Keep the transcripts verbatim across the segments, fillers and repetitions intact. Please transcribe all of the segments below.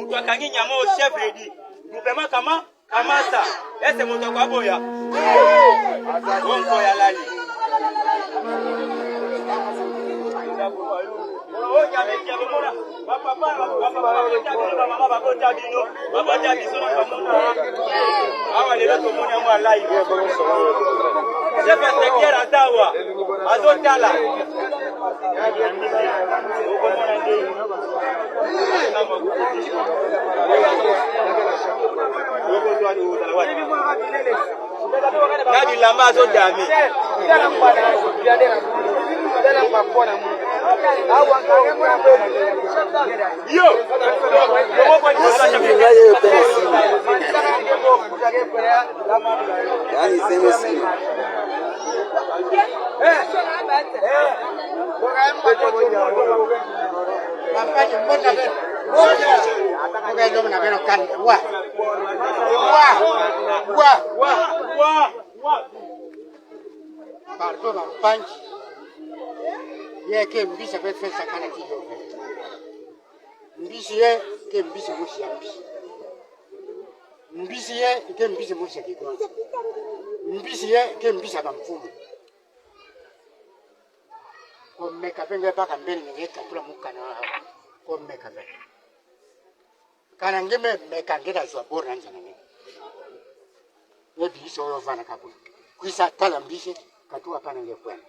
Twakangi nyamo chef Reddy. Groupement Kama, Kamasa. Ese moto kwa boya. Wonko ya lali. Awa lelo tomoni yango ya live. Chef inspecteur aza awa. Azotala. Na bilamba azodame. Yo! Yaani, sema sio. Bampangi, mbona be? Mbona ndio mna beno kani? Wa. Wa. Wa. Wa. Wa. Pardon, bampangi. Ye ke mbisa be fesa kana tiyo. Mbisi ye ke mbisi mosi ya mbi. Mbisi ye ke mbisi mosi ya kigonza. Mbisi ye ke mbisi ya bamfumu. Ko meka be nge baka mbeni nge katula mukana. Ko meka be. Kana nge me, meka nge da zwa boro na nzana nge. Nge biso yo vana kabwe. Kwisa tala mbisi, katuka pana nge kwena.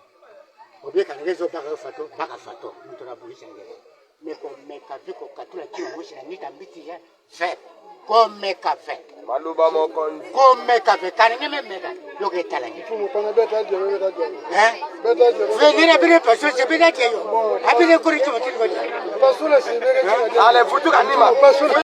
Obie kana nge zo baka fato, baka fato. Muntu na bulisa nge. Me ko meka be ko katula kima mosi na nita mbiti ya. Ve. Ko meka ve. Maloba moko nzi. Ko meka ve. Kana nge me meka. Yo ke tala nge. Mfumu pana beta je, beta je. Eh? Beta je. Ve nge na bine paso se beta je yo. Abine kuri chuma tini kuri. Paso la si beta je. Allez, vutuka nima. Paso la.